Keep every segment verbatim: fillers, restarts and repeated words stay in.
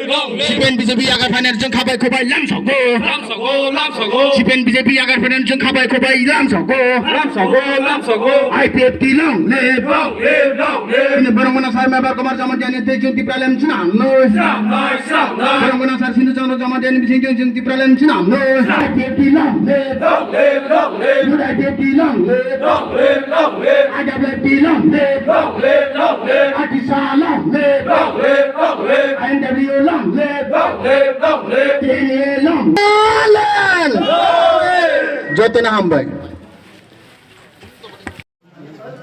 Long live! C P M B J P yagar phainai chwng khabai khubai lamsogo. Lamsogo, lamsogo. C P M B J P yagar phainai chwng khabai khubai lamsogo. Lamsogo, lamsogo. I P F T long live! Long live, long live! Chini borok mano sar Mebar Kumar Jamatia ni tei chwng Tipraland swnam noi. Swnam noi, swnam noi. Borok mano sar Sindhu Chandra Jamatia ni bising chwng Tipraland swnam noi. I P F T long live! Long live, long live! Youth I P F T long live! Long live, long live! I W F T long live! Long live, long live! Atisa long live! Long live, long live! I N W long live! Long live, long live! T N A long live! Long live! Jotono hambai.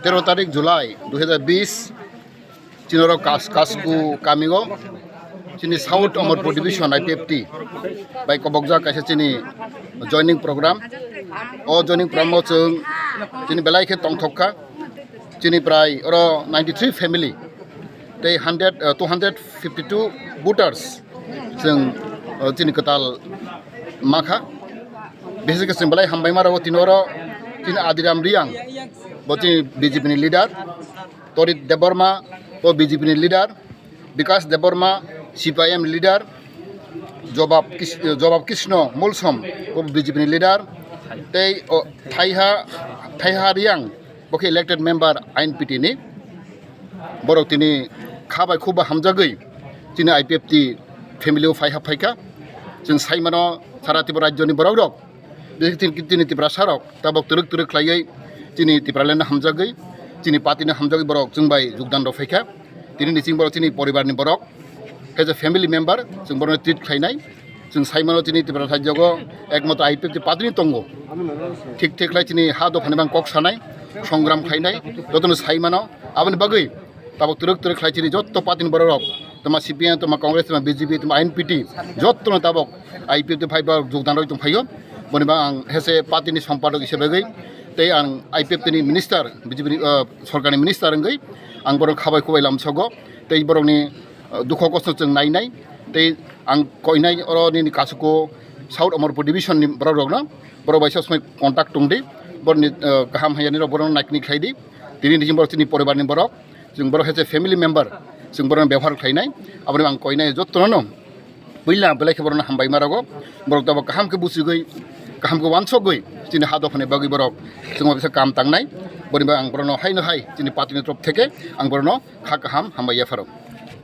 Tero tarik July dui hazar bis, chini oro Kas-, Kasku kamio, chini South Amarpur Division I P F T bai kobokjak kaisa chini joining program. O joining program o chwng chini belai khe tongthok kha. Chini prai oro ninety three family tei hundred, uh, two hundred fifty two voters chwng, uh, chini kwtal ma kha. Bises khe chwng belai hambai ma rwo tini oro chini Adiram Riang, bo chini B J P ni leader, Torit Debbarma, bo B J P ni leader, Bikas Debbarma, C P I M leader, Jobab Kis-, Jobab Krishna Mulsom, bo B J P ni leader, tei o Thaiha, Thaiha Riang, bo khe elected member I N P T ni. Borok tini kha bai khuba hamjagwi chini I P F T family o phai hap phaikha. Chwng sai mano sara Tripura rajyoni borok rok, bises khe chini Tiprasa rok tabok twrwk twrwk khlaiwi chini Tipraland no hamjagwi, chini party no hamjagwi borok chwng bai jogdan rok phaikha. Tini ni chwng borok chini poribar ni borok, as a family member chwng borokno treat khlainai. Chwng sai mano chini Tripura rajyogo ekmatro I P F T party ni tongo. Thik thik khlai chini ha dophani bang kok sanai, songram khlainai, jotono sai mano. Aboni bagwi tabok twrwk twrwk khlai chini jotto party ni borok rok, toma C P M, toma Congress, toma B J P, toma I N P T, jottono tabok I P F T phai borok jogdan rwi tong phaio. Boni bang ang hese party ni sompadok ise bagwi tei ang I P F T ni minister, B J P ni, uh, sorkarni minister wngwi ang borok khabai khubai lamsogo tei borokni, uh, dukho kosto chwng nainai tei ang koinai oro nini kasuko South Amarpur division ni borok rokno borok bai sob somoi contact tongdi, borokni, uh, kaham hayani rok borokno naikni khlaidi. Tini ni borok chini poribar ni borok, chwng borok hai se family member, chwng borokno bebohar khlainai, aboni ang koinai jottono no puila belai khe borokno hambai ma rogo, borok tabok kaham khe buchigwi, kaham khe wansokgwi chini ha dophani bagwi borok chwngno bisa kam tangnai, boni bagwi ang borokno haino hai chini party ni torop theke ang borokno kha kaham hambai yapharo.